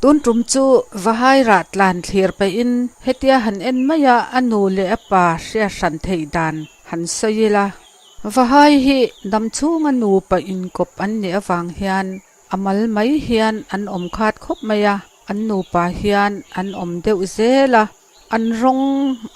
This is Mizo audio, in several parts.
Tun tum chu Vahai rah tlan thlir pahin hetia han en mai a, a nu leh a pa hria hran theih dan han sawi ila. Vahai hi dam chhunga nupa inkawp an nih avang hian a mal mai hian an awm khat khawp mai a, an nupa hian an awm deuh zel a, an rawng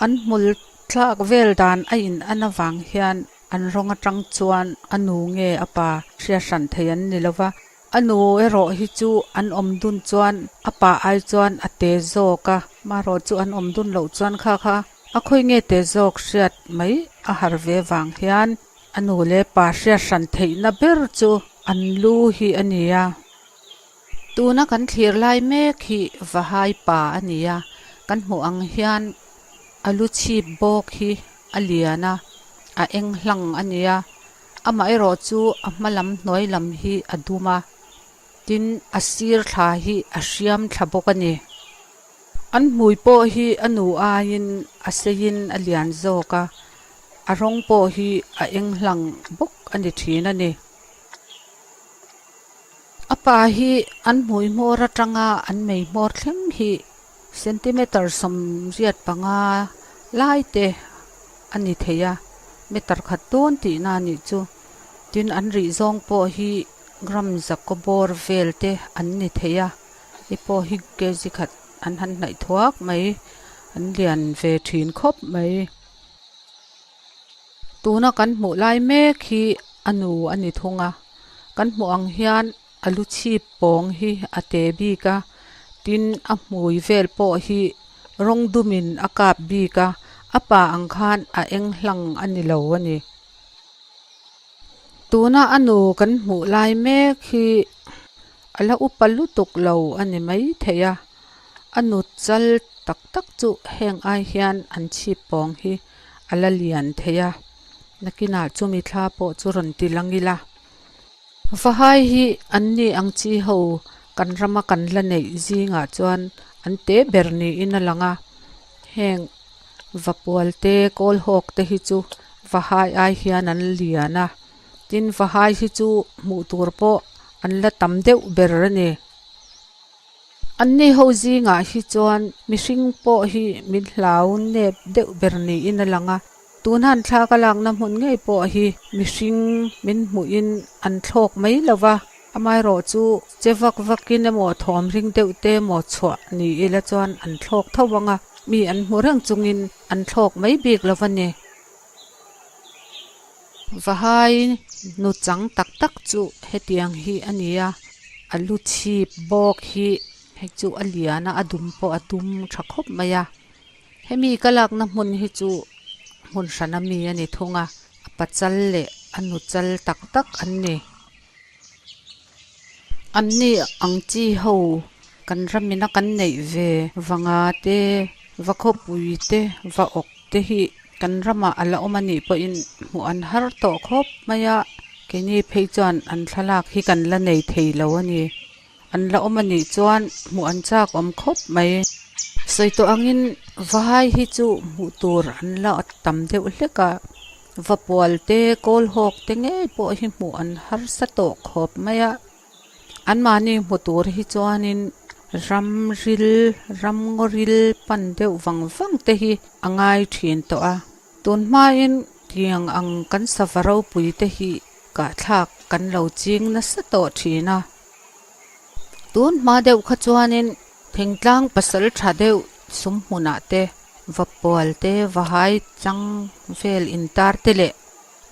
an hmul thlak vel dan a in an avang hian an rawng atang chuan a nu nge a pa hria hran thei an ni lova. A nu erawh hi chu an awm dun chuan a pa ai chuan a te zawk a, marawh chu an awm dun loh chuan kha kha a khawi nge te zawk hriat mai a har ve vang hian a nu leh pa hriat hran theihna ber chu an lu hi a ni a. Tuna kan thlir lai mek hi Vahai pa a ni a, kan hmuh ang hian a lu chhip bawk hi a lian a, a eng hlang a ni a. Amaherawh chu a hma lam hnuai lam hi a dum a, tin a sir thla hi a hriam thla bawk a ni. An hmui pawh hi a nu aiin a seiin a lian zawk a, a rawng pawh hi a eng hlang bawk a ni thin a ni. A pa hi an hmui hmawr atanga an mei hmawr thleng hi Centimeter 85 lai te a ni thei a, meter khat dawn tihna a nih chu. Tin, an rih zawng pawh hi gram zakaw bawr vel te an ni thei a, hei pawh hi kg khat an han hnaih thuak mai, an lian ve thin khawp mai. Tuna kan hmuh lai mek hi a nu a ni thung a, kan hmuh ang hian A lu chhip pawng hi a te bik a, tin a hmui vel pawh hi rawng dumin a kap bik a, a pa ang khan a eng hlang a ni lo a ni. Tuna a nu kan hmuh lai mek hi a la upa lutuk lo a ni mai thei a, a nu chal tak tak chu heng ai hian an chhip pawng hi a la lian thei a, nakinah chumi thla pawh chu rawn ti lang ila. Vahai hi an ni ang chi ho kan rama kan la neih zingah chuan an te ber niin a lang a, heng vapual te kawl hawk te hi chu vahai ai hian an lian a, tin vahai hi chu hmuh tur pawh an la tam deuh ber a ni. An ni ho zingah hi chuan mihring pawh hi min hlau nep deuh ber niin a lang a, tun han thla ka lakna hmun ngei pawh hi mihring min hmuhin an thlawk mai lo va, amaherawh chu che vak vakin emaw thawm ring deuh te emaw chhuah ni ila chuan an thlawk tho ang a, mi an hmu reng chungin an thlawk mai bik lo va ni. Vahai nu chang tak tak chu hetiang hi a ni a, a lu chhip bawk hi hei chu a lian a, a dum pawh a dum tha khawp mai a, hemi ka lakna hmun hi chu hmun hrana mi a ni thung a, a pachal leh a nu chal tak tak an ni. An ni ang chi ho kan ramina kan neih ve vanga te, va khawpui te, va awk te hi kan ramah a la awm a nih pawhin hmuh an har tawh khawp mai a, keini phei chuan an thlalak hi kan la nei thei lo a ni. An la awm a nih chuan hmuh an chak awm khawp mai. Sawi tawh angin vai hi chu hmuh tur an la tam deuh hlek a, vapual te, kawl hawk te ngei pawh hi hmuh an harsa tawh khawp mai a. Anmahni hmu tur hi chuanin ram ril, ram ngaw ril pan deuh vang vang te hi a ngai thin tawh a. Tun hmain tiang ang kan sava ropui te hi kahthlak kan lo ching nasa tawh thin a. Tun hma deuh kha chuanin thingtlang pasal tha deuh sum hmunah te, vapual te, vahai chang vel intar te leh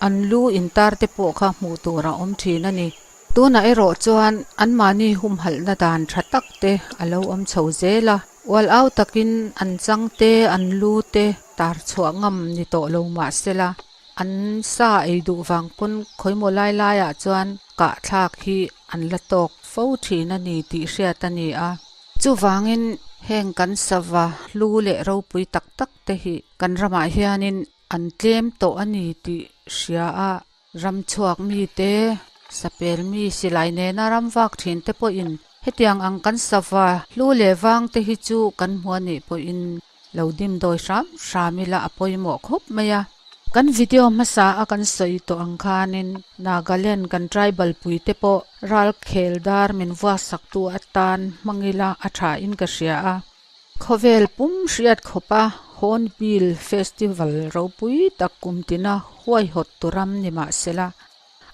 an lu intar te pawh kha hmuh tur a awm thin a ni. Tunah erawh chuan anmahni humhalhna dan tha tak te a lo awm chho zel a, ual au takin an chang te, an lu te tar chhuah ngam ni tawh lo mah sela, an sa ei duh vang pawn khawimaw lai laiah chuan kahthlak hi an la tawk fo thin a ni tih hriat a ni a. Chuvangin heng kan sava hlu leh ropui tak tak te hi kan ramah hianin an tlem tawh a ni tih hria a. Ram chhuak mite, sapel mi silai nena ram vak thin te pawhin hetiang ang kan sava hlu leh vang te hi chu kan hmu a nih pawhin lo dim dawi hram hram ila a pawimawh khawp mai a. Kan video hmasa a kan sawi tawh ang khanin Nagaland kan tribal pui te pawh ralkhel dar min vuaksak tu atan hmang ila a tha in ka hria a. Khawvel pum hriat khawpa Hornbill Festival ropui tak kum tina huaihawt tu ram ni mahsela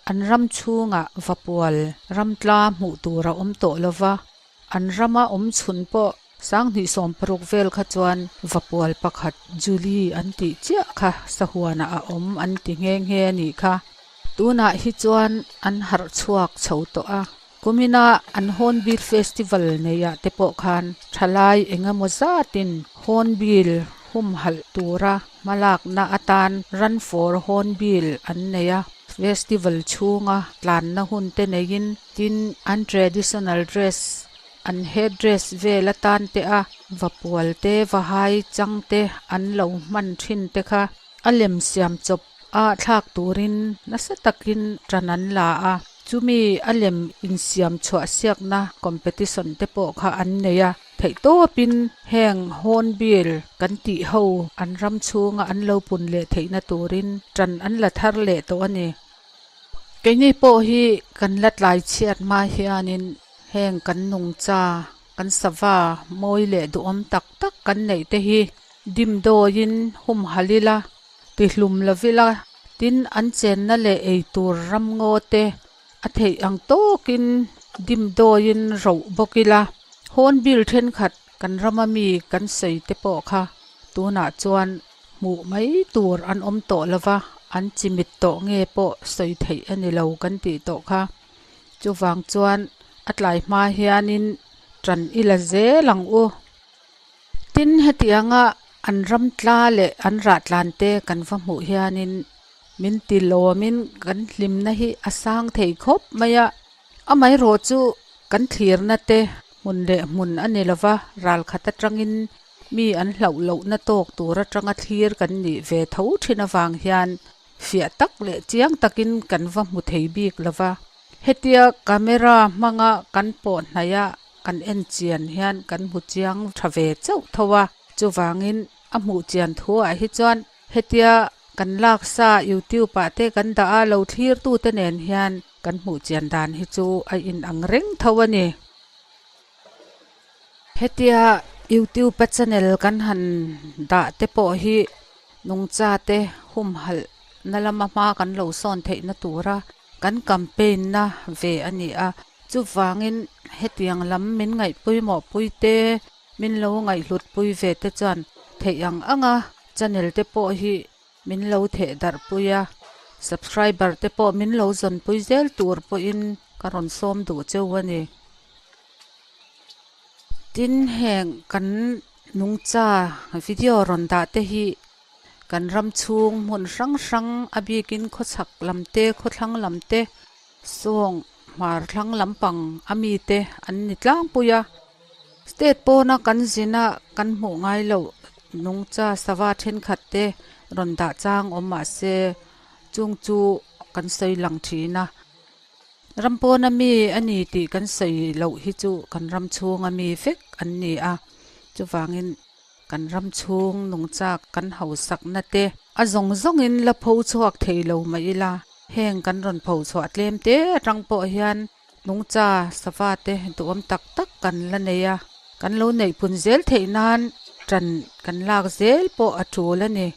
an ram chhungah vapual ramtla hmuh tur a awm tawh lova, an rama awm chhun pawh 2016 vel kha chuan vapual pakhat Julie an tih chiah kha sahuanah a awm an ti nghe nghe a nih kha. Tunah hi chuan an harh chhuak chho tawh a, kumina an Hornbill Festival neiah te pawh khan thalai engemaw zatin Hornbill humhalh tura hmalakna atan Run for Hornbill an nei a, festival chhunga tlanna hun te neiin tin an traditional dress an head dress vel atan te a vapual te vahai chang te an lo hman thin te kha a lem siam chawp a thlak turin nasa takin tan an la a chumi a lem insiam chhuah siakna competition te pawh kha an nei a theihtawpin heng hornbill kan tih ho an ram chhunga an lo pun leh theihna turin tan an la thar leh tawh a ni. Keini pawh hi kan la tlai chhiat hma hianin heng kan nungcha kan sava mawi leh duhawm tak tak kan neih te hi dimdawiin humhalh ila tihlum lovila tin an chenna leh eitur ramngaw te a theih ang tawkin dimdawiin roh bawk ila hornbill thenkhat kan rama mi kan sawi te pawh kha tunah chuan hmuh mai tur an awm tawh lova an chimit tawh nge pawh sawi theih a ni lo kan tih tawh kha. Chuvang chuan a tlai hma hianin tan ila zel ang u. Tin hetianga an ram tla leh an rah tlan te kan va hmuh hianin min ti lawmin kan hlimna hi a sang thei khawp mai a. Amaherawh chu kan thlirna te hmun leh hmun a ni lova ral khat atangin mi an hlauh lohna tawk tur atanga thlir kan nih ve tho thin avang hian fiah tak leh chiang takin kan va hmu thei bik lova. Hetia camera hmanga kan pawh hnaih a kan en chian hian kan hmu chiang tha ve chauh tho a, chuvangin a hmuh chian thu ah hi chuan hetia kan laksa youtube ah te kan dah a lo thlir tu te nen hian kan hmuh chian dan hi chu a inang reng tho a ni. Hetia youtube a channel kan han dah te pawh hi nungcha te humhalh na lama hma kan lo sawn theihna tura kan campaign na ve a ni a, chuvangin hetiang lam min ngaih pawimawh pui te min lo ngaihhlut pui ve te chuan theih ang ang a channel te pawh hi min lo theh darh pui a, subscriber te pawh min lo zawn pui zel tur pawhin ka rawn sawm duh cheu a ni. Tin heng kan nungcha video rawn dah te hi kan ram chhung hmun hrang hrang a bikin khawchhak lam te khawthlang lam te sawng hmar thlang lampang a mi te an ni tlangpui a. State pawna kan zina kan hmuh ngai loh nungcha sava thenkhat te rawn dah chang awm mahse chung chu kan sawi lang thin a. Ram pawna mi a ni tih kan sawi loh hi chu kan ram chhunga mi vek an ni a, chuvangin kan ram chhung nungchak kan hausakna te a zawng zawngin la pho chhuak thei lo mah ila, heng kan rawn pho chhuah tlem te atang pawh hian nungcha sava te duhawm tak tak kan la nei a, kan lo neih pun zel theih nan tan kan lak zel pawh a tul a ni.